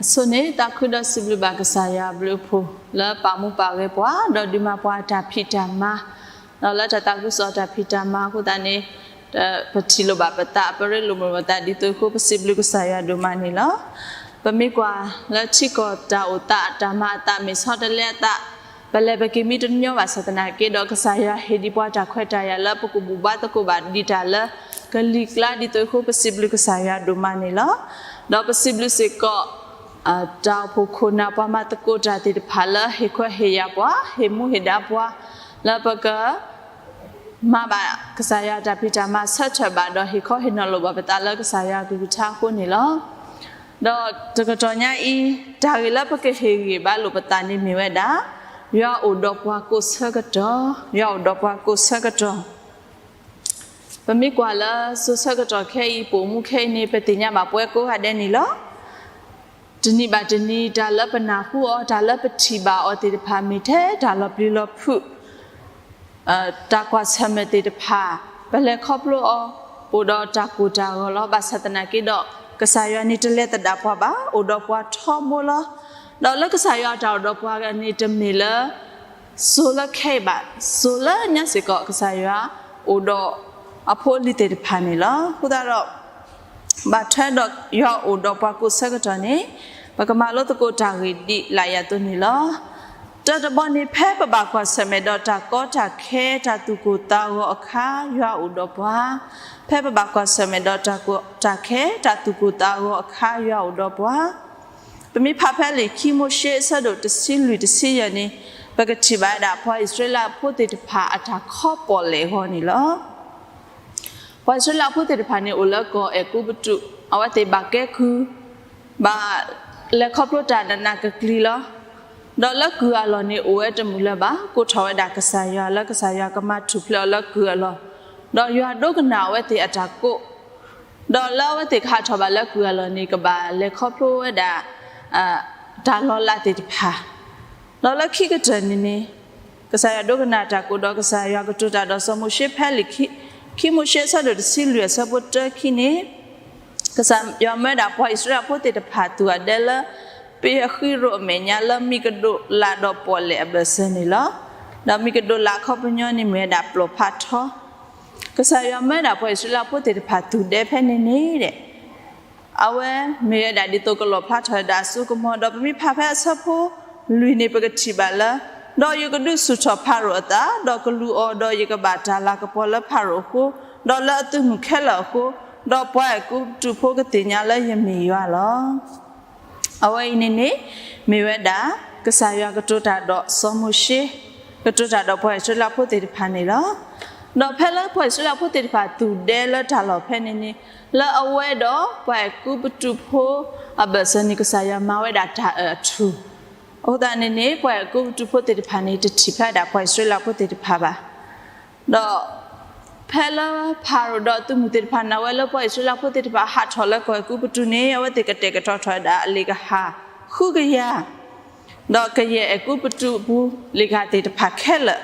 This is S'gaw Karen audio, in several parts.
အဆိန့ၣ် သးခုဒီးစံးဘျုးဘၣ်ကစၢ်ယွၤအဘျုးအဖှိၣ် လၢပာ်မူပာ်ဂဲၤပှၤ ဒီးဒုးမၤပှၤအတၢ်ဖံးတၢ်မၤ, ဒီးလၢတၢ်သးခုကစီၣ်အတၢ်ဖံးတၢ်မၤအဃိသတးန့ၣ် ပထံၣ်လိာ်ဘၣ်ပသး ပရ့လိာ်မုာ်လိာ်ပသး ဒ်သိးအဃိ ပစံးဘျုးကစၢ်ယွၤဒိၣ်မးန့ၣ်လီၤ. ပမ့ၢ်ကွၢ်လၢထံကီၢ်တၢ်အိၣ်သး တၢ်မၤအသး မ့ၢ်ဆီတလဲအသး ပလဲၤပက့ၤမံတညီဘၣ်ဆၣ်သနာ်က့ဒီး ကစၢ်ယွၤဟ့ၣ်ဒံးပှၤတၢ်ခွဲးတၢ်ယာ်လၢပကဘူၣ်ဘါသကိးဘၣ်ဒံးတၢ်လၢကလံၤကျါ ဒ်သိးအဃိ ပစံးဘျုးကစၢ်ယွၤဒိၣ်မးန့ၣ်လီၤ. ဒီးပစံးဘျုးစ့ၢ်ကီး တၢ်အိၣ်ဖှိၣ်ခိၣ်နၢ်ပှၤမၤသကိးတၢ်သ့ၣ်တဖၣ်လၢဟ့ၣ်ခွဲးဟ့ၣ်ယာ်ပှၤ ဟ့ၣ်မူဟ့ၣ်ဒါပှၤ လၢပက မၤဘၣ်ကစၢ်ယွၤတၢ်ဖံးတၢ်မၤဆၢထၢၣ်ဘၣ် ဒီးဟ့ၣ်ခီဟ့ၣ်နီၤလိာ်ဘၣ်ပသးလၢကစၢ်ယွၤအကလုၢ်ကထါအဃိန့ၣ်လီၤ. ဒီးတကတီၢ်ညါအံၤ တၢ်ဂ့ၢ်လၢပကဟ့ၣ်ဂံၢ်ဘါလိာ်ပသးန့ၣ်မ့ၢ်ဝဲဒၣ် ယွၤအိၣ်ဒီးပှၤကိးဆၢကတီၢ်, ယွၤအိၣ်ဒီးပှၤကိးဆၢကတီၢ်. ပမ့ၢ်ကွၢ်လၢစိၤဆၢကတီၢ်ခဲအံၤ ပိာ်မူခဲအံၤန့ၣ် ပသ့ၣ်ညါဘၣ်ပဝဲကိးဂၤဒဲးန့ၣ်လီၤ. တနံၤဘၣ်တနံၤ တၢ်လၢပနၢ်ဟူအီၤ တၢ်လၢပထံၣ်ဘၣ်အီၤသ့ၣ်တဖၣ် မ့ၢ်ထဲတၢ်လီၤပျံၤလီၤဖုး တၢ်ကွၢ်ဆၢၣ်မဲာ်သ့ၣ်တဖၣ် ပလဲၤခီဖျိအီၤ အိၣ်ဒီးတၢ်ကိၢ်တၢ်ဂီၤလီၤ. ဘၣ်ဆၣ်သနာ်က့ဒီး ကစၢ်ယွၤန့ၣ်တလဲၤသဒၣ်ပှၤဘၣ်, အိၣ်ဒီးပှၤထီဘိလီၤ. ဒီးလၢကစၢ်ယွၤအတၢ်အိၣ်ဒီးပှၤန့ၣ် တမ့ၢ်လၢ စိၤလၢခဲအံၤဘၣ်, စိၤလၢညါစ့ၢ်ကီး ကစၢ်ယွၤအိၣ်ဒီးအဖိအလံၤသ့ၣ်တဖၣ်န့ၣ်လီၤ. အဃိသတးဒီး ဘၣ်ထွဲဒီးယွၤအိၣ်ဒီးပှၤကိးဆၢကတီၢ်န့ၣ် ပကမၤလိသကိးတၢ်ဂ့ၢ်ဒ်လာ်အံၤအသိးန့ၣ်လီၤ. တၢတဘီန့ၣ် ဖဲပဘၣ်ကွၢ်ဆၢၣ်မဲာ်ဒီးတၢ်ကီတၢ်ခဲ တၢ်သူၣ်ကိၢ်သးဂီၤအခါ ယွၤအိၣ်ဒီးပှၤ, ဖဲပဘၣ်ကွၢ်ဆၢၣ်မဲာ်ဒီးတၢ်ကီတၢ်ခဲ တၢ်သူၣ်ကိၢ်သးဂီၤအခါ ယွၤအိၣ်ဒီးပှၤ ပမ့ၢ်ဖးဖဲလံာ်ခံမိၤၡ့အဆၢဒိၣ်တဆံလွံၢ်တဆံယဲၢ်န့ၣ် ပကထံၣ်ဘၣ်ဝဲဒၣ် ပှၤအံၣ်စရ့လးဖိသ့ၣ်တဖၣ်အတၢ်ခီပီၣ်လဲၣ်အဂီၢ်န့ၣ်လီၤ. ပှၤအံၣ်စရ့လးဖိသ့ၣ်တဖၣ်န့ၣ် အိၣ်လၢကီၢ်အဲၤကူပတူး, အဝဲသ့ၣ်ဘၣ်ကဲကုၢ်, ဘၣ်လဲၤခီဖျိတၢ်နးနးကျံၤကျံၤလီၤ. ဒီးလၢကုၢ်အလီၢ်န့ၣ် အိၣ်ဝဲတမုာ်လၢၤဘၣ်, ကိးထီၣ်ဝဲဒၣ်ကစၢ်ယွၤ လၢကစၢ်ယွၤကမၤထူၣ်ဖျဲးအီၤလၢကုၢ်အလီၢ်, ဒီးယွၤဒိကနၣ်အဝဲသ့ၣ်အတၢ်ကိး ဒီးလၢအဝဲသ့ၣ်ကဟးထီၣ်ဘၣ်လၢကုၢ်အလီၢ်န့ၣ် ကဘၣ်လဲၤခီဖျိဝဲဒၣ် တၢ်လီၤလးသ့ၣ်တဖၣ်, ဒီးလၢခံကတၢၢ်န့ၣ်န့ၣ် ကစၢ်ယွၤဒိကနၣ်တၢ်ကိးဒီး ကစၢ်ယွၤကတိၤတၢ်ဒီးစီၤမိၤၡ့ဖဲလံာ်ခံမိၤၡ့အဆၢဒိၣ်တဆံလွံၢ်အဆၢဖိတၢခံန့ၣ် ကစၢ်ယွၤမၢဒၣ်ပှၤအံၣ်စရ့လးဖိသ့ၣ်တဖၣ်သူၣ်အဒဲလၢ ပ့ၤအဃံရိၣ်အမဲာ်ညါလၢမံၤကဒိၣ်လးဒီးပီၣ်လဲၣ်အဘၢၣ်စၢၤန့ၣ်လီၤ. ဒီးမံၤကဒိၣ်လးအခီပညီန့ၣ်မ့ၢ်ဝဲဒၣ်ပျီၢ်ဖးထီ, ကစၢ်ယွၤမၢဒၣ်ပှၤအံၣ်စရ့လးဖိသ့ၣ်တဖၣ်သူၣ်ဒဲဖဲန့ၣ်န့ၣ်ဒီး အဝဲမ့ၢ်ဝဲဒၣ်ဒ်သိးကလီၣ်ဖျါထီၣ်ဝဲဒၣ်အစိကမီၤ ဒီးပမ့ၢ်ဖးဖဲအဆၢဖိလွံၢ်န့ၣ် ပကထံၣ်ဘၣ်လၢ ဒီးယကဒုးဆူၣ်ထီၣ်ဖၤရိၤအသး, ဒီးကလူၤအီၤ, ဒီးယကဘၣ်တၢ်လၤကပီၤလၢဖၤရိၤအဃိ, ဒီးလၢအသုးမုၢ်ခဲလၢာ်အဃိ, ဒီးပှၤအဲၤကူပတူးဖိကသ့ၣ်ညါလၢယမ့ၢ်ယွၤလီၤ. အဝဲအံၤန့ၣ်န့ၣ် မ့ၢ်ဝဲဒၣ် ကစၢ်ယွၤကတိၤတၢ်ဒီးစီၤမိၤၡ့, ကတိၤတၢ်ဒီးပှၤအံၣ်စရ့လးဖိသ့ၣ်တဖၣ်န့ၣ်လီၤ. ဒီးဖဲလၢပှၤအံၣ်စရ့လးဖိသ့ၣ်တဖၣ်သူၣ်ဒဲလၢတၢ်လီၢ်ဖဲန့ၣ်န့ၣ် လၢအဝဲဒီးပှၤအဲၤကူပတူးဖိအဘၢၣ်စၢၤန့ၣ် ကစၢ်ယွၤမၤဝဲဒၣ်တၢ်အၢၣ်အထူၣ်, အဃိသတးန့ၣ်န့ၣ် ပှၤအဲၤကူပတူးဖိသ့ၣ်တဖၣ်န့ၣ် တထံၣ်ဖျါဒၣ်ပှၤအံၣ်စရ့လးဖိသ့ၣ်တဖၣ်ဘၣ်. ဒီးဖဲလၢဖၤရိၤဒီးအသုးမုၢ်သ့ၣ်တဖၣ်နာ်ဝဲလၢပှၤအံၣ်စရ့လးဖိသ့ၣ်တဖၣ်ဟးထီၣ်လၢကီၢ်အဲၤကူပတူးန့ၣ် အဝဲသ့ၣ်ကတဲာ်ကတီၤထီၣ်ဝဲဒၣ်အလ့ၣ်ကဟၣ်ဃုကယၤ ဒီးကယဲၢ်အဲၤကူပတူးအပူၤ လ့ၣ်ကဟၣ်သ့ၣ်တဖၣ်ခဲလၢာ်,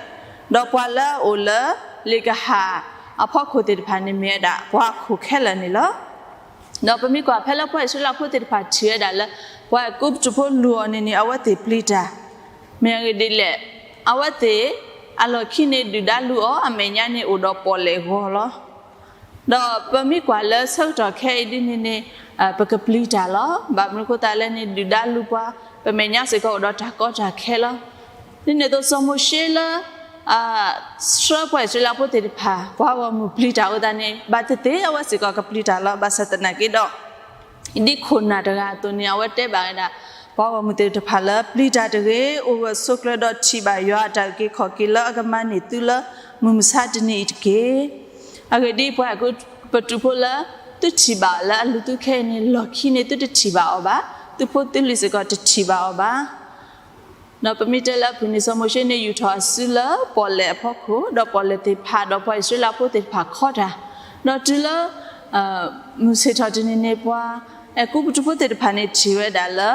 ဒီးပှၤလၢအအိၣ်လၢလ့ၣ်ကဟၣ်အဖီခိၣ်သ့ၣ်တဖၣ်န့ၣ်မ့ၢ်ဝဲဒၣ်ပှၤဟီၣ်ခိၣ်ခဲလၢာ်န့ၣ်လီၤ. ဒီးပမ့ၢ်ကွၢ်ဖဲလၢပှၤအံၣ်စရ့လးဖိသ့ၣ်တဖၣ်ထံၣ်ဝဲဒၣ်လၢ ပှၤအဲၤကူပတူးဖိလူၤအီၤန့ၣ်န့ၣ် အဝဲသ့ၣ်ပျံၤတၢ်, မ့ၢ်အဂ့ၢ်ဒ်လဲၣ်, အဝဲသ့ၣ်အလီၢ်ခံန့ၣ်ဒုၣ်ဒါလူၤအီၤ အမဲာ်ညါန့ၣ်အိၣ်ဒီးပီၣ်လဲၣ်ဂီၤလီၤ. ဒီးပမ့ၢ်ကွၢ်လၢဆၢကတီၢ်ခဲအံၤဒ်န့ၣ်န့ၣ် ပကပျံၤတၢ်လီၤ. ဘၣ်မနုၤအဃိသတးလဲၣ်န့ၣ် ဒုၣ်ဒါလူၤပှၤ ပမဲာ်ညါစ့ၢ်ကီးအိၣ်ဒီးတၢ်ကီတၢ်ခဲလီၤ. ဒ်န့ၣ်အသိးစီၤမိၤၡ့လၢ ဆှၢပှၤအံၣ်စရ့လးဖိသ့ၣ်တဖၣ် ပှၤဂီၢ်မုၢ်ပျံၤတၢ်အဃိသတးန့ၣ် ဘၣ်သ့ၣ်သ့ၣ်အဝဲစ့ၢ်ကီးကပျံၤတၢ်လီၤ. ဘၣ်ဆၣ်သနာ်က့ဒီး ဒ်ခိၣ်နၢ်တဂၤအသိးန့ၣ် အဝဲတဲဘၣ်ဝဲဒၣ် ပှၤဂီၢ်မုၢ်သ့ၣ်တဖၣ်လၢ ပျံၤတၢ်တဂ့ၤ, အိၣ်ဂၢၢ်ဆိးကျၢၤဒီးထံၣ်ဘၣ်ယွၤအတၢ်အုၣ်က့ၤခီၣ်က့ၤလၢအကမၤန့ၢ်သုလၢမုၢ်မဆါတနံၤအံၤတက့ၢ်. အဂ့ၢ်ဒ်အံၤ ပှၤအဲၤကူပတူးဖိလၢ သုထံၣ်ဘၣ်လၢအလူၤသုခဲအံၤန့ၣ် လီၢ်ခံန့ၣ်သုတထံၣ်ဘၣ်အီၤဘၣ်, သုဖိသုလံၤစ့ၢ်ကီးတထံၣ်ဘၣ်အီၤဘၣ်. ဒီးပမ့ၢ်တဲလၢအပူၤန့ၣ် စီၤမိၤၡ့န့ၣ်ယူာ်ထီၣ်အစုလၢပီၣ်လဲၣ်အဖီခိၣ်, ဒီးပီၣ်လဲၣ်သ့ၣ်ဖးဒီးပှၤအံၣ်စရ့လးဖိသ့ၣ်တဖၣ်ခီတၢ်, ဒီးတုၤလၢ မုၢ်ဆ့ၣ်ထီၣ်တနံၤန့ၣ် ပှၤအဲၤကူပတူးဖိသ့ၣ်တဖၣ်န့ၣ်ထံၣ်ဝဲဒၣ်လၢ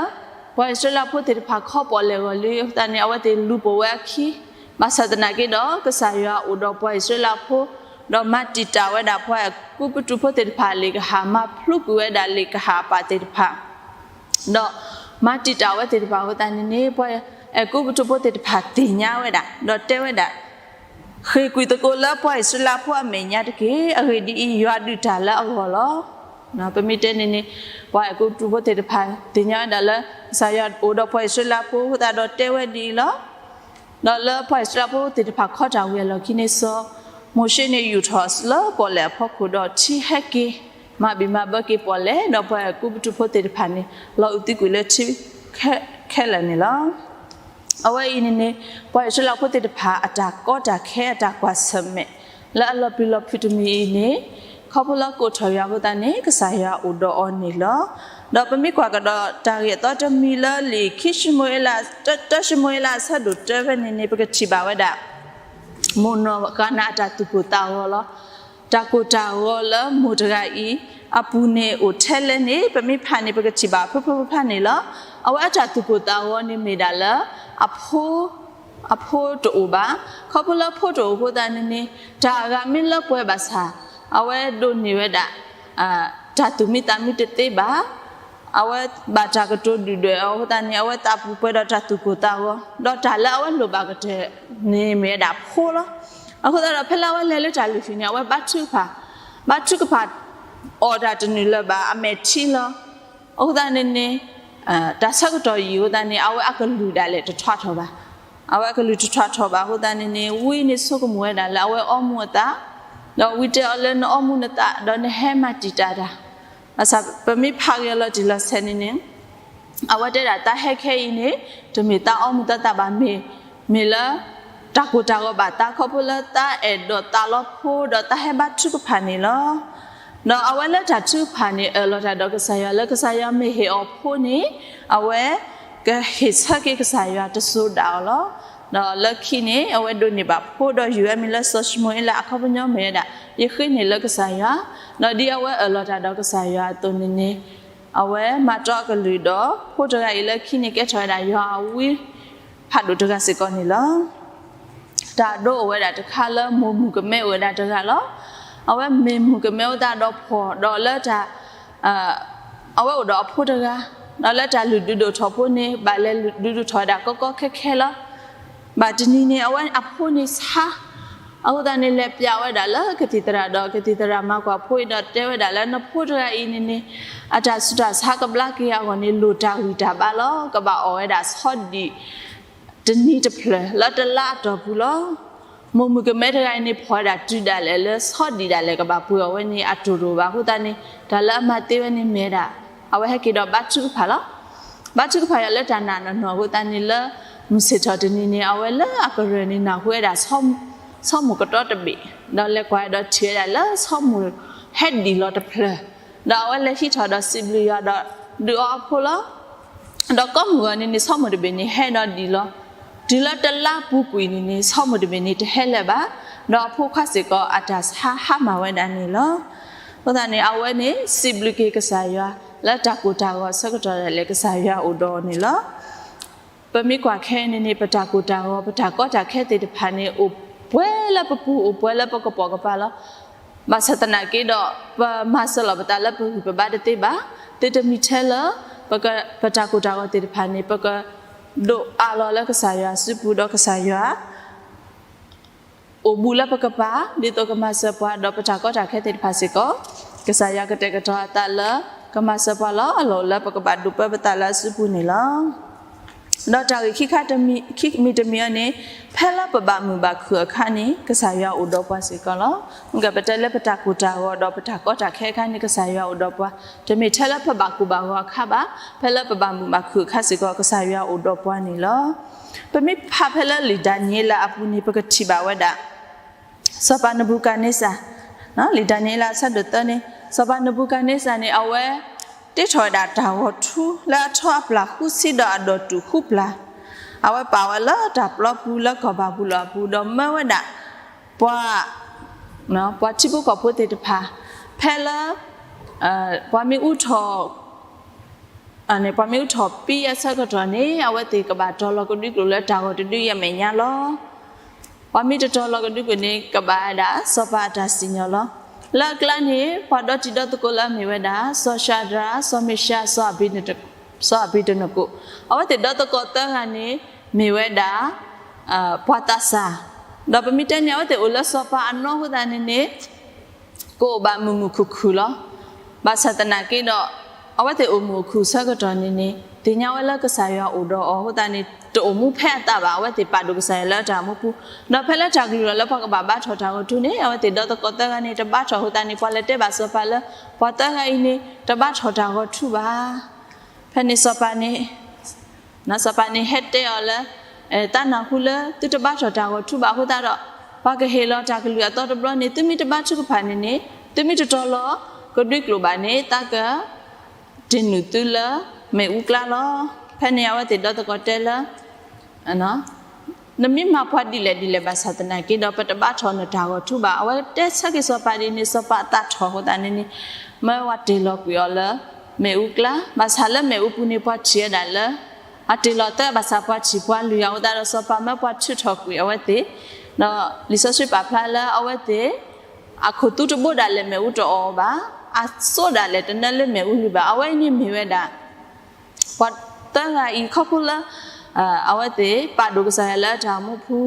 ပှၤအံၣ်စရ့လးဖိသ့ၣ်တဖၣ်ခီပီၣ်လဲၣ်ဂီၤလံအဃိသတးန့ၣ် အဝဲသ့ၣ်လူၤပိာ်ဝဲအခံ, ဘၣ်ဆၣ်သနာ်က့ဒီး ကစၢ်ယွၤအိၣ်ဒီးပှၤအံၣ်စရ့လးဖိ, ဒီးမၤတံာ်တာ်ဝဲဒၣ်ပှၤအဲၤကူပတူးဖိသ့ၣ်တဖၣ်အလ့ၣ်ကဟၣ်, မၤဖျိကွံာ်ဝဲဒၣ်လ့ၣ်ကဟၣ်အပၢ်သ့ၣ်တဖၣ်, ဒီး မၤတံာ်တာ်ဝဲသ့ၣ်တဖၣ်အဃိသတးန့ၣ်န့ၣ် ပှၤအဲၤကူပတူးဖိသ့ၣ်တဖၣ်သ့ၣ်ညါဝဲဒၣ် ဒီးတဲဝဲဒၣ်, ဃ့ၢ်ကွံာ်သကိးလၢပှၤအံၣ်စရ့လးဖိအမဲာ်ညါတက့ၢ်. အဂ့ၢ်ဒ်အံၤ, ယွၤဒုးတၢ်လၢအဂီၢ်လီၤ. ပမ့ၢ်တဲန့ၣ်န့ၣ် ပှၤအဲၤကူပတူးဖိသ့ၣ်တဖၣ်သ့ၣ်ညါဝဲဒၣ်လၢ ကစၢ်ယွၤအိၣ်ဒီးပှၤအံၣ်စရ့လးဖိအဃိသတးဒီးတဲဝဲဒ်အံၤလီၤ. ဒီးလၢပှၤအံၣ်စရ့လးဖိသ့ၣ်တဖၣ်ခီတၢ်ဝံၤအလီၢ်ခံန့ၣ် စီၤမိၤၡ့န့ၣ်ယူာ်ထီၣ်လၢပီၣ်လဲၣ်အဖီခိၣ်ဒီးထံဟဲက့ၤ မၤဘံၣ်မၤဘၢက့ၤပီၣ်လဲၣ် ဒီးပှၤအဲၤကူပတူးဖိသ့ၣ်တဖၣ်န့ၣ် လီၤအုးသံကွံာ်လၢထံခဲလၢာ်န့ၣ်လီၤ. အဝဲအံၤန့ၣ်န့ၣ် ပှၤအံၣ်စရ့လးဖိသ့ၣ်တဖၣ်အတၢ်ကီတၢ်ခဲအတၢ်ကွၢ်ဆၢၣ်မဲာ် လၢအလီၤပျံၤလီၤဖုးတမံၤအံၤန့ၣ် ခီဖျိလၢကိးထီၣ်ယွၤအဃိသတးန့ၣ် ကစၢ်ယွၤအိၣ်ဒီးအီၤန့ၣ်လီၤ. ဒီးပမ့ၢ်ကွၢ်ကဒီးတၢ်ဂ့ၢ်အသီတမံၤလၢလံာ်ခံၡမူၤအ့လး တၡမူၤအ့လးအဆၢဒိၣ်တၢဖဲန့ၣ်န့ၣ် ပကထံၣ်ဘၣ်ဝဲဒၣ် မိၢ်နီၢ်ဂၤနၤအတၢ်သူၣ်ကိၢ်သးဂီၤလီၤ. တၢ်ကိၢ်တၢ်ဂီၤလၢမိၢ်တဂၤအံၤ အပူၤန့ၣ်အိၣ်ထဲလဲၣ်န့ၣ် ပမ့ၢ်ဖးန့ၣ် ပကထံၣ်ဘၣ်ဖုၣ်ဖုၣ်ဖုၣ်ဖုၣ်န့ၣ်လီၤ. အဝဲအတၢ်သူၣ်ကိၢ်သးဂီၤန့ၣ်မ့ၢ်ဒၣ်လၢ အဖိ အဖိတအိၣ်ဘၣ်. ခီဖျိလၢဖိတအိၣ်အဃိသတးန့ၣ်န့ၣ် တၢ်အဂၤမ့ၢ်လၢပှဲၤဘၣ်ဆၣ် အဝဲဒိးန့ၢ်ဝဲဒၣ် တၢ်သူၣ်မံသးမံတသ့ဘၣ်. အဝဲဘၣ်တၢ်ကတိၤဒုၣ်ဒွဲၣ်အီၤအဃိသတးန့ၣ် အဝဲသးပူၤပှဲၤဒီးတၢ်သူၣ်ကိၢ်သးဂီၤ ဒီးတၢ်လၢအဝဲလိၣ်ဘၣ်ကတၢၢ်န့ၣ်မ့ၢ်ဝဲဒၣ်ဖိလီၤ. အဃိသတးဒီး ဖဲလၢအဝဲလဲၤလၢတၢ်လုၢ်ဟံၣ်န့ၣ် အဝဲဘါထုကဖၣ်, ဘါထုကဖၣ်အီၣ်တၢ်တနုာ်လၢၤဘၣ် အမဲာ်ထံလီၤ. အဃိသတးန့ၣ်န့ၣ် တၢ်ဆၢကတီၢ်ယံာ်အဃိသတးန့ၣ် အဝဲအကလုၢ်ဒၣ်လဲာ်တထွးထီၣ်ဘၣ်. အဝဲအကလုၢ်တထွးထီၣ်ဘၣ်အဃိသတးန့ၣ်န့ၣ် ဝံန့ၣ်ဆိကမိၣ်ဝဲဒၣ်လၢအဝဲအီမူအသး, ဒီးဝံတဲအီၤလၢနအီမူနသး ဒီးနဟဲမၤတံာ်တာ်တၢ်. ဘၣ်ဆၣ်ပမ့ၢ်ဖးက့ၤအီၤလီၤတံၢ်လီၤဆဲးန့ၣ်န့ၣ် အဝဲတဲဒၣ်သးဟဲခဲအံၤန့ၣ် တမ့ၢ်သးအီမူသးသးဘၣ် မ့ၢ်, မ့ၢ်လၢ တၢ်ကိၢ်တၢ်ဂီၤဘၣ်သးခီဖျိလၢသးအဲၣ်ဒိးသးလီဖိ ဒီးသးဟဲဘါထုကဖၣ်န့ၣ်လီၤ. ဒီးအဝဲလၢတၢ်ထုကဖၣ်န့ၣ် အၢၣ်လီၤတၢ်ဒီးကစၢ်ယွၤလၢကစၢ်ယွၤမ့ၢ်ဟ့ၣ်အီၤဖိန့ၣ် အဝဲ ကဟ့ၣ်ဆၢက့ၤကစၢ်ယွၤတစိၤဒၣ်အီၤလီၤ. ဒီးလၢခံန့ၣ် အဝဲဒိးန့ၢ်ဘၣ်ဖိဒီးယုၢ်ဝဲမံၤလၢစီၤၡမူၤအ့လးအခီပညီမ့ၢ်ဝဲဒၣ် ယဃ့န့ၢ်လၢကစၢ်ယွၤ, ဒီးဒ်အဝဲအၢၣ်လီၤတၢ်ဒီးကစၢ်ယွၤအသိးန့ၣ်န့ၣ် အဝဲမၤတီအကလုၢ်ဒီး ဖိတဂၤအံၤလၢခံန့ၣ်ကဲထီၣ်ဝဲဒၣ်ယွၤအဝံဖးဒိၣ်တဂၤစ့ၢ်ကီးန့ၣ်လီၤ. တၢ်ဒိအိၣ်ဝဲဒၣ်တခါလၢမိၢ်မုၣ်ကမဲအိၣ်ဝဲဒၣ်တဂၤလီၤ. အဝဲမ့ၢ်မုၣ်ကမဲအဃိသတးဒီးဖှီၣ်ဒီးလၢတၢ် အဝဲအိၣ်ဒီးအဖိတဂၤ, ဒီးလၢတၢ်လုၢ်ဒုးဒိၣ်ထီၣ်ဖိန့ၣ် ဘၣ်လဲၤလုၢ်ဒုးဒိၣ်ထီၣ်ဝဲဒၣ်ကီကီခဲခဲလီၤ. ဘၣ်တနံၤန့ၣ် အဝဲအဖိန့ၣ်ဆါ, အဃိသတးန့ၣ် လဲၤပျးဝဲဒၣ်လၢကသံၣ်သရၣ်ဒီး ကသံၣ်သရၣ်မၤကွၢ်ဖိအံၤဒီးတဲဝဲဒၣ်လၢနဖိတဂၤအံၤန့ၣ်န့ၣ် အတၢ်ဆူးတၢ်ဆါကဘျါက့ၤအဂီၢ်န့ၣ် လိၣ်တၢ်ဂံၢ်တၢ်ဘါလီၤ. ကဘၣ်အီၣ်ဝဲဒၣ်ဆီဒံၣ် တနံၤတဖျၢၣ်လၢတလါအတီၢ်ပူၤလီၤ. မိၢ်မုၣ်ကမဲတဂၤအံၤန့ၣ် ဖှီၣ်ဝဲဒၣ်တုၤဒၣ်လဲာ်လၢဆီဒံၣ်ဒၣ်လဲာ်ကဘၣ်ပှ့ၤအီၣ်ဝဲန့ၣ် အတိၢ်တအိၣ်ဘၣ်အဃိသတးန့ၣ် တၢ်လၢအမၤသ့ဝဲန့ၣ်မ့ၢ်ဝဲဒၣ် အဝဲဟဲက့ၤဒီးဘါထုကဖၣ်လီၤ. ဘါထုကဖၣ်ယွၤလၢတၢ်နာ်နီၢ်နီၢ်အဃိသတးန့ၣ်လၢ မုၢ်ဆ့ၣ်ထီၣ်တနံၤန့ၣ် အဝဲလၢအကရၢၢ်န့ၣ်နၢ်ဟူဝဲဒၣ် ဆီမိၢ်ကတီတဘ့ၣ်, ဒီးလဲၤကွၢ်ဒီးထံၣ်ဝဲဒၣ်လၢဆီမိၢ်ဟဲဒံၣ်လီၤတဖျၢၣ်, ဒီးအဝဲလဲၤဟံးထီၣ်ဒီးစံးဘျုးယွၤဒီးဒုးအီအဖိလီၤ. ဒီးကိးမုၢ်ဂီၤန့ၣ်န့ၣ် ဆီမိၢ်တဘ့ၣ်န့ၣ် ဟဲဒီးဒံၣ်လီၤ. တုၤလၢတလါပူၤကွံာ်န့ၣ်န့ၣ် ဆီမိၢ်တဘ့ၣ်န့ၣ် တဟဲလၢၤဘၣ်, ဒီးအဖိခွါစ့ၢ်ကီး အတၢ်ဆါဟါမၢ်ဝဲဒၣ်န့ၣ်လီၤ. အဃိသတးန့ၣ် အဝဲန့ၣ် စံးဘျုးက့ၤကစၢ်ယွၤ လၢတၢ်ကိၢ်တၢ်ဂီၤအဆၢကတီၢ်ဒၣ်လဲာ် ကစၢ်ယွၤအိၣ်ဒီးအီၤန့ၣ်လီၤ. ပမ့ၢ်ကွၢ်ခဲအံၤန့ၣ်န့ၣ် ပတၢ်ကိၢ်တၢ်ဂီၤ ပတၢ်ကီတၢ်ခဲသ့ၣ်တဖၣ်န့ၣ် အိၣ်ပှဲၤလၢပပူၤ အိၣ်ပှဲၤလၢပကပိာ်ကပၤလီၤ. ဘၣ်ဆၣ်သနာ်က့ဒီး ပမၤစၢၤလီၤပသးလၢပဂံၢ်ပဘါတသ့ဘၣ်. သုတမ့ၢ်ထဲလၢ ပတၢ်ကိၢ်တၢ်ဂီၤသ့ၣ်တဖၣ်န့ၣ် ပကဒိးအးလီၤလၢကစၢ်ယွၤစုပူၤဒီးကစၢ်ယွၤ အိၣ်ဘူးလၢပကပၤ ဒ်သိးကမၤစၢၤပှၤ ဒီးပတၢ်ကီတၢ်ခဲသ့ၣ်တဖၣ်စ့ၢ်ကီး ကစၢ်ယွၤကတဲာ်ကတီၤအသးလၢ ကမၤစၢၤပှၤလီၤ. အလီၢ်အိၣ်လၢပကဘၣ်ဒိးပၢပသးလၢအစုပူၤန့ၣ်လီၤ. ဒီးတၢ်ဂ့ၢ်ခံခါတမံၤ ခံမံၤတမံၤအံၤန့ၣ် ဖဲလၢပဘၣ်မုာ်ဘၣ်ခုၣ်အခါန့ၣ် ကစၢ်ယွၤအိၣ်ဒီးပှၤစ့ၢ်ကီးလီၤ. မ့ၢ်ကပတဲလၢပတၢ်ကိၢ်တၢ်ဂီၤ ဒီးပတၢ်ကီတၢ်ခဲအခါန့ၣ် ကစၢ်ယွၤအိၣ်ဒီးပှၤ, တမ့ၢ်ထဲလၢပဘၣ်ကိၢ်ဘၣ်ဂီၤအခါဘၣ်, ဖဲလၢပဘၣ်မုာ်ဘၣ်ခုၣ်အခါစ့ၢ်ကီး ကစၢ်ယွၤအိၣ်ဒီးပှၤန့ၣ်လီၤ. ပမ့ၢ်ဖးဖဲလၢလံာ်ဒၤနံးယ့လးအပူၤန့ၣ် ပကထံၣ်ဘၣ်ဝဲဒၣ် စီၤပၤနဘူၤခၣ်န့စၢ်, လံာ်ဒၤနံးယ့လးအဆၢဒိၣ်သၢန့ၣ် စီၤပၤနဘူၤခၣ်န့စၢ်န့ၣ် အဝဲ တ့ထီၣ်ဝဲဒၣ်တၢ်ဂီၤထူလၢအထီအပျၢ်ဃုဆံဒီးအဒိၣ်တုာ်ဃုပျၢ်, အဝဲပာ်ဝဲလၢတၢ်ပျီပူၤလၢကီၢ်ဘၤဘူၤလိၣ်အပူၤ ဒီးမၢဝဲဒၣ် ပှၤ ပှၤထံဖိကီၢ်ဖိသ့ၣ်တဖၣ် ဖဲလၢ ပှၤမ့ၢ်အူထီၣ် ပှၤမ့ၢ်အူထီၣ်ပံအဆၢကတီၢ်န့ၣ် အဝဲသ့ၣ်ကဘၣ်တီၤလီၤကဒွံကျိာ်လၢတၢ်ဂီၤတဒုအမဲာ်ညါလီၤ. ပှၤမ့ၢ်တတီၤလီၤကဒွံကျိာ်န့ၣ် ကဘၣ်ဝဲဒၣ်စီၤပၤအတၢ်စံၣ်ညီၣ်လီၤ. လၢအကျါန့ၣ် ပှၤဒီတံၤဒီသကိးလၢအမ့ၢ်ဝဲဒၣ် စီၤၡၤဒြး, စီၤမ့ၡး, စီၤအဘ့းနကိၤ စီၤအၤဘံတနကိး, အဝဲသ့ၣ်ဒီသကိးသၢဂၤန့ၣ် မ့ၢ်ဝဲဒၣ် ပှၤသးစၢ်, ဒီးပမ့ၢ်တဲန့ၣ် အဝဲသ့ၣ်အိၣ်လၢစီၤပၤအနီၢ်အဃိသတးန့ၣ်န့ၣ် ကအိၣ်ဘၣ်မုာ်မုာ်ခုၣ်ခုၣ်လီၤ. ဘၣ်ဆၣ်သနာ်က့ဒီး အဝဲသ့ၣ်အိၣ်မုာ်အိၣ်ခုၣ်အဆၢကတီၢ်န့ၣ်န့ၣ် သ့ၣ်ညါဝဲလၢကစၢ်ယွၤအိၣ်ဒီးအီၤအဃိသတးန့ၣ် တအိၣ်မူဖဲအသးဘၣ်. အဝဲသ့ၣ်ပာ်ဒိၣ်ကစၢ်ယွၤလၢတၢ်အိၣ်မူပူၤ, ဒီးဖဲလၢတၢ်ကလုၢ်လီၤလၢပှၤကဘၣ်ဘါထီၣ်တၢ်ဂီၤထူးန့ၣ် အဝဲသ့ၣ်ဒီသကိးသၢဂၤန့ၣ် တဘါထီၣ်အဃိသတးန့ၣ် ပှၤလဲၤတဲဘၣ်စီၤပၤလၢ ပှၤသၢဂၤအံၤန့ၣ် တဘါထီၣ်တၢ်ဂီၤထူးဘၣ်. ဖဲန့ၣ်စီၤပၤန့ၣ် စီၤပၤန့ၣ်ဟဲတဲအီၤလၢ သးနၢ်ဟူလၢသုတဘါထီၣ်တၢ်ဂီၤထူးဘၣ်အဃိသတးဒီး ပှၤကဟ့ၣ်လီၤတၢ်ကလုၢ်အသီတဘျီန့ၣ် သုမ့ၢ်တဘါထုကဖၣ်န့ၣ်န့ၣ် သုမ့ၢ်တတီၤလီၤကဒွံကျိာ်ဘၣ်န့ၣ် သးက တ့ၢ်နုာ်သုလၢမ့ၣ်အူကျါလီၤ. ဖဲန့ၣ်အဝဲသ့ၣ်ဒီသကိးတဲလၢ နမ့ၢ်မၤပှၤဒ်လဲၣ်ဒ်လဲၣ်ဘၣ်ဆၣ်သနာ်က့ဒီး ပတဘါထီၣ်နတၢ်ဂီၤထူးဘၣ်. အဝဲတဲဆၢက့ၤစီၤပၤဒ်န့ၣ် စီၤပၤအသးထီၣ်အဃိသတးန့ၣ်န့ၣ် မၢဝဲတ့ၢ်လီၤကွံာ်အီၤလၢမ့ၣ်အူကျါ, ဘၣ်ဆၣ်လၢမ့ၣ်အူပူၤန့ၣ် ပှၤထံၣ်ဝဲဒၣ်လၢ အတ့ၢ်လီၤသၢဘၣ်ဆၣ်ပှၤထံၣ်ပှၤလုၢ်အီၤအဃိသတးဒီး စီၤပၤမၢပှၤထုးထီၣ်ကွံာ်အဝဲသ့ၣ်, ဒီးလံာ်စီဆှံပာ်ဖျါလၢအဝဲသ့ၣ် အခိၣ်သူတဘိဒၣ်လဲာ်မ့ၣ်အူတအီၣ်ဘၣ်, အစိဒၣ်လဲာ်တနၢလၢမ့ၣ်အူလံဘၣ်. အဝဲအံၤန့ၣ်မ့ၢ်ဝဲဒၣ် ပှၤသၢဂၤအံၤခီဖျိလၢ အဝဲသ့ၣ်ပာ်ဒိၣ်ကစၢ်ယွၤလၢတၢ်အိၣ်မူပူ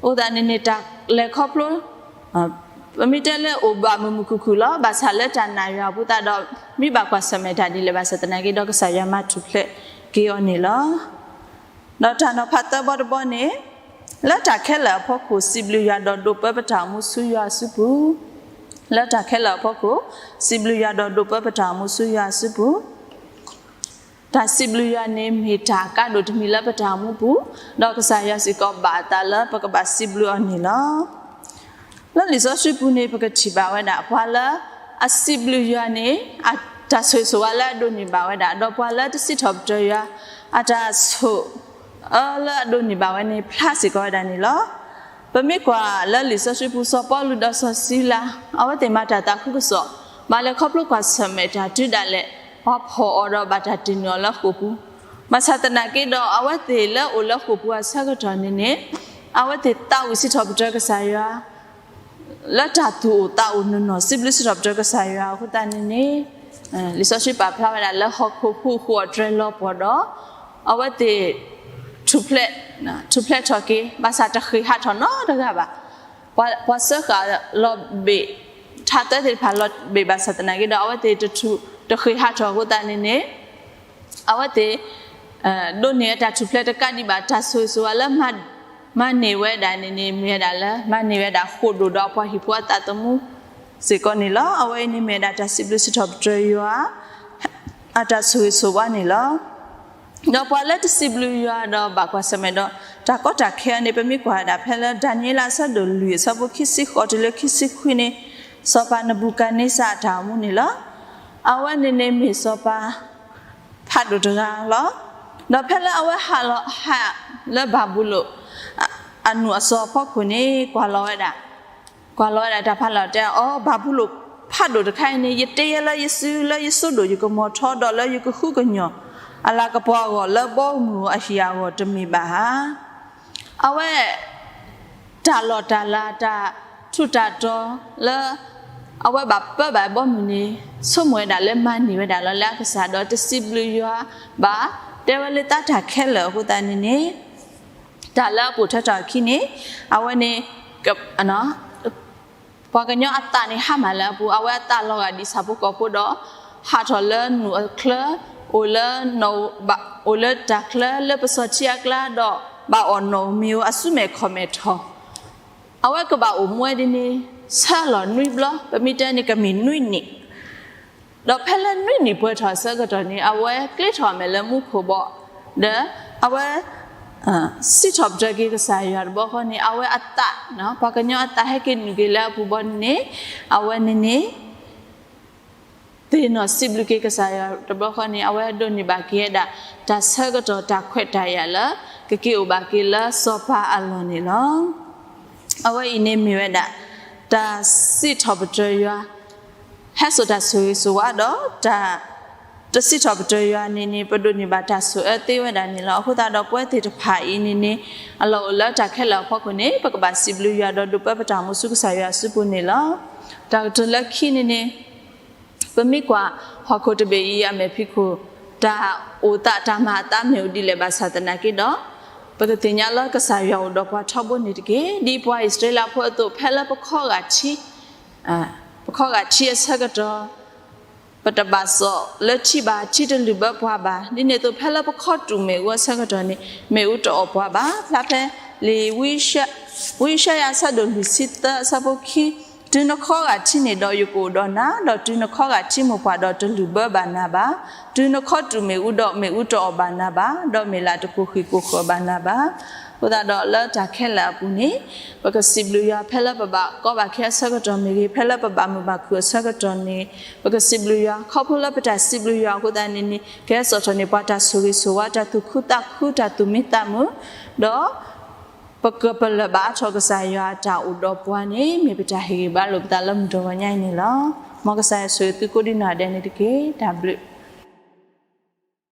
ၤ, အဃိသတးန့ၣ်န့ၣ် တၢ်လဲၤခီဖျိ ပမ့ၢ်တဲလၢအိၣ်ဘၣ်မုာ်မုာ်ခုၣ်ခုၣ်လီၤ. ဘၣ်ဆၣ်လၢတၢ်နာ်ယွၤအပူၤသတးဒီး မ့ၢ်ဘၣ်ကွၢ်ဆၢၣ်မဲာ်တၢ်ဒ်လဲၣ်ဘၣ်ဆၣ်သနာ်က့ဒီး ကစၢ်ယွၤမၤထူၣ်ဖျဲးက့ၤအီၤန့ၣ်လီၤ. ဒီးတၢ်နီၤဖးသၢဘီတဘီန့ၣ် လၢတၢ်ခဲလၢာ်အဖီခိၣ် စံးဘျုးယွၤဒီးဒိးပၢပတၢ်အိၣ်မူဆူယွၤအစုပူၤ, လၢတၢ်ခဲလၢာ်အဖီခိၣ် စံးဘျုးယွၤဒီးဒိးပၢပတၢ်အိၣ်မူဆူယွၤအစုပူၤ တၢ်စံးဘျုးယွၤန့ၣ်မ့ၢ်တၢ်ကါဒိၣ်တမံၤလၢပတၢ်အိၣ်မူပူၤ, ဒီးကစၢ်ယွၤစ့ၢ်ကီးဘၣ်အသးလၢပကဘၣ်စံးဘျုးအီၤန့ၣ်လီၤ. လၢလံာ်စီဆှံပူၤန့ၣ် ပကထံၣ်ဘၣ်ဝဲဒၣ် ပှၤလၢအစံးဘျုးယွၤန့ၣ် တၢ်ဆိၣ်ဂ့ၤဆိၣ်ဝါလၢအဒိးန့ၢ်ဘၣ်ဝဲဒၣ်, ဒီးပှၤလၢတစံးထီၣ်ပတြၢၤယွၤ အတၢ်ဆိၣ်အၢလၢအဒိးန့ၢ်ဘၣ်ဝဲန့ၣ် ဖျါစ့ၢ်ကီးဝဲဒၣ်န့ၣ်လီၤ. ပမ့ၢ်ကွၢ်လၢလံာ်စီဆှံပူၤ စီၤပီလူးဒီးစီၤစံလၤ အဝဲသ့ၣ်မၤတၢ်သးခုကစီၣ်, ဘၣ်လဲၤခီဖျိကွၢ်ဆၢၣ်မဲာ်တၢ်တုၤဒၣ်လဲာ် ပှၤဖီၣ်အီၤဒီးဘၣ်တၢ်တ့ၢ်နုာ်အီၤလၢဃိာ်ပူၤ, ဘၣ်ဆၣ်သနာ်က့ဒီး အဝဲသ့ၣ်လၢအိၣ်လၢဃိာ်ပူၤအဆၢကတီၢ်န့ၣ်န့ၣ် အဝဲသ့ၣ်သးဝံၣ်စံးထီၣ်ပတြၢၤကစၢ်ယွၤ လၢတၢ်သူၣ်အိၣ်သးအိၣ်နီၢ်နီၢ် စံးဘျုးစံးထီၣ်ပတြၢၤကစၢ်ယွၤအဃိသတးန့ၣ်န့ၣ် လံာ်စီဆှံပာ်ဖျါဝဲဒၣ်လၢဟီၣ်ခိၣ်ဖိအဃိအတြဲၤလီၤပှီၢ်ဒီး အဝဲသ့ၣ် ထူၣ်ဖျဲးထီၣ်က့ၤ ဘၣ်ဆၣ်တဃ့ၢ်ဟးထီၣ်နီတဂၤဘၣ်. ပှၤစၢဃာ်လီၤဘ့ၣ် ထးသၢသ့ၣ်တဖၣ်လီၤဘ့ၣ်ဘၣ်ဆၣ်သနာ်က့ဒီး အဝဲသ့ၣ်တထူၣ်တဃ့ၢ်ဟးထီၣ်အဃိသတးန့ၣ်န့ၣ် အဝဲသ့ၣ် ဒိးန့ၢ်အတၢ်ထူၣ်ဖျဲးတကးဒံးဘၣ် တၢ်ဆိၣ်ဂ့ၤဆိၣ်ဝါလၢ မၤန့ၢ်ဝဲဒၣ်န့ၣ်န့ၣ် မ့ၢ်ဝဲဒၣ်လၢ မၤန့ၢ်ဝဲဒၣ်ဃိာ်ဒိၣ်ဒီးပှၤဟံၣ်ဖိအသးသမူစ့ၢ်ကီးန့ၣ်လီၤ. အဝဲအံၤန့ၣ်မ့ၢ်ဝဲဒၣ်တၢ်စံးဘျုးစံးထီၣ်ပတြၢၤယွၤ အတၢ်ဆိၣ်ဂ့ၤဆိၣ်ဝါန့ၣ်လီၤ. ဒီးပှၤလၢတစံးဘျုးယွၤဒီးဘၣ်ကွၢ်ဆၢၣ်မဲာ်ဒီး တၢ်ကီတၢ်ခဲအံၤန့ၣ် ပမ့ၢ်ကွၢ်ဝဲဒၣ်ဖဲလၢ ဒၤနံးယ့လးအဆၢဒိၣ်လွံၢ်အဆၢဖိခံဆံဃိးတုၤလၢခံဆံခွံန့ၣ် စီၤပၤနဘူၤကၤန့စၢ်အတၢ်အိၣ်မူန့ၣ်လီၤ. အဝဲန့ၣ်န့ၣ်မ့ၢ်စီၤပၤ ဖးဒိၣ်တဂၤလီၤ. ဒီးဖဲလၢအဝဲဟးလီၤဟးလၢဘၤဘူလိၣ် အနူၢ်အစီၤအဖီခိၣ်န့ၣ် ကွၢ်လီၤဝဲဒၣ်, ကွၢ်လီၤဝဲဒၣ်တၢ်ဖးလီၤတဲအီၤ ဘၤဘူလိၣ်ဖးဒိၣ်တခါအံၤန့ၣ် ယတ့လၢယစုလၢယစိဒိၣ်ယကမီၤထီဒီးလၢယကဃုကညီၢ် အလၤကပီၤအဂီၢ်လၢဘီမုၢ်အဟံၣ်အဂီၢ်တမ့ၢ်ဘၣ်ဧါ. အဝဲ တၢ်လီၢ်တၢ်လၤ တၢ်ထူးတၢ်တီၤလၢ အဝဲဘၣ်ပၢဘၣ်ဘီမုၢ်န့ၣ် ဆိကမိၣ်ဝဲဒၣ်လၢမၤန့ၢ်ဝဲဒၣ်လီၤလၢအကစၢ်ဒီးတစံးဘျုးယွၤဘၣ် တဲဝဲလၢသးတၢ်ခဲလၢာ်အဃိသတးန့ၣ်န့ၣ် တၢ်လၢအပိာ်ထွဲထီၣ်အခံန့ၣ် အဝဲန့ၣ် ပှၤကညီအသးန့ၣ်ဟါမၢ်လၢအပူၤ အဝဲအသးလီၤဂာ်ဒ်ဆၣ်ဖိကီၢ်ဖိဒီး ဟးထီၣ်လၢနူၢ်အချၢ အိၣ်လၢ အိၣ်လၢတၢ်ချၢလၢပစီၤထံအကျါဒီး ဘၣ်အီၣ်နီၣ်ဧိၤမ့ၤဧိၤအစုမဲာ်ခီၣ်မဲာ်ထီၣ် အဝဲကဘၣ်အိၣ်မူဝဲဒ်န့ၣ် ဆၢလီၤနွံဘျီ ပမ့ၢ်တဲန့ၣ်ကမ့ၢ်နွံနံၣ် ဒီးဖဲလၢနွံနံၣ်ပှဲၤထီၣ်အဆၢကတီၢ်န့ၣ် အဝဲကျ့ထီၣ်အမဲာ်လၢမူခိၣ်ဘီ ဒီး အဝဲ စံးထီၣ်ပတြၢၤက့ၤကစၢ်ယွၤတဘျီဃီန့ၣ် အဝဲအသး ပှၤကညီအသးဟဲက့ၤနုာ်က့ၤလၢအပူၤဘီန့ၣ် အဝဲန့ၣ်န့ၣ် သ့ၣ်နီၣ်စံးဘျုးက့ၤကစၢ်ယွၤတဘျီဃီန့ၣ် အဝဲဒိးန့ၢ်ဘၣ်က့ၤဝဲဒၣ် တၢ်ဆၢကတီၢ်တၢ်ခွဲးတၢ်ယာ်လၢ ကက့ၤအိၣ်ဘၣ်က့ၤလၢစီၤပၤအလီၢ်န့ၣ်လီၤ. အဝဲအံၤန့ၣ်မ့ၢ်ဝဲဒၣ် တၢ်စံးထီၣ်ပတြၢၤယွၤ ဟဲစိာ်တၢ်ဆိၣ်ဂ့ၤဆိၣ်ဝါဒီး တၢ်တစံးထီၣ်ပတြၢၤယွၤန့ၣ်န့ၣ် ပဒိးန့ၢ်ဘၣ်တၢ်ဆိၣ်အၢသ့ဝဲဒၣ်န့ၣ်လီၤ. အဃိသတးဒီးပဝဲသ့ၣ်တဖၣ်အံၤန့ၣ်န့ၣ် အလီၢ်အိၣ်လၢတၢ်ခဲလၢာ်အဖီခိၣ်န့ၣ် ပကဘၣ်စံးဘျုးယွၤဒီးဒိးပၢပတၢ်အိၣ်မူဆူကစၢ်ယွၤအစုပူၤန့ၣ်လီၤ. တၢ်ကတိၤလၢခံန့ၣ်န့ၣ် ပမ့ၢ်ကွၢ်ဟီၣ်ခိၣ်တဘ့ၣ်အံၤအမဲာ်ဖံးခိၣ် တၢ်အိၣ်သးတၢ်မၤအသးမ့ၢ်အိၣ်ဒ်လဲၣ်ဘၣ်ဆၣ်သနာ်က့ဒီး, ပကသ့ၣ်ညါလၢကစၢ်ယွၤအိၣ်ဒီးပှၤထီဘိန့ၣ်တက့ၢ်. ဒ်ပှၤအံၣ်စရ့လးဖိအသိး ဖဲလၢပခီဂာ်ထံ, ပခီဂာ်ထံအဆၢကတီၢ် ပတဘၣ်စိာ်လၢထံဘၣ်, ထံတလုၢ်ဘၢပှၤဘၣ်. ဒ်န့ၣ်အသိး ဖဲလၢပခီတူာ်မ့ၣ်အူအဆၢကတီၢ်န့ၣ် မ့ၣ်အူတအီၣ်ပှၤဘၣ်. ဖျါဖဲလံာ် ဝံယၡါယၤအဆၢဒိၣ်လွံၢ်ဆံသၢအဆၢဖိခံ, တုၤနခီဂာ်ထံန့ၣ်ဒီး ယကအိၣ်ဒီးနၤ, ဒီးတုၤနခီဂာ်ထံမိၢ်ပှၢ်ဒီး တလုၢ်ဘၢဘၣ်နၤဘၣ်. တုၤနခီတူာ်မ့ၣ်အူဒီး မ့ၣ်အူတအီၣ်ဘၣ်နၤဘၣ်, ဒီးမ့ၢ်လၢ်တကိၢ်ဃံၣ်ကိၢ်ဃၢၤဘၣ်နၤဘၣ်. အဃိသတးဒီးလၢတၢ်ခဲလၢာ်အပူၤန့ၣ် ပကစံးဘျုးယွၤ ဖဲလၢပဘၣ်ကီဘၣ်ခဲအဆၢကတီၢ်မ့ၢ်ဂ့ၤ, ဖဲလၢပဘၣ်မုာ်ဘၣ်ခုၣ်အဆၢကတီၢ်န့ၣ် ပကစံးဘျုးယွၤ. ခီဖျိလၢပတၢ်စံးဘျုးယွၤအဃိသတးန့ၣ်န့ၣ် ကဟဲစိာ်ထီၣ်န့ၢ်ပှၤတၢ်ဆိၣ်ဂ့ၤဆိၣ်ဝါ, တၢ်သူၣ်ခုသးခု, တၢ်သူၣ်မံသးမုာ်, ဒီး ပကပလၢၢ်ဘၣ်အါထီၣ်ကစၢ်ယွၤအတၢ်အိၣ်ဒီးပှၤန့ၣ် မ့ၢ်ပတၢ်ဟ့ၣ်ဂံၢ်ဘါလိာ်ပသးလၢမုၢ်တနံၤညါအံၤန့ၣ်လီၤ. မ်ကစၢ်ယွၤဆိၣ်ဂ့ၤသုကိးဒံနီၢ်ဂၤဒဲးန့ၣ်တက့ၢ်. တၢ်ဘျုး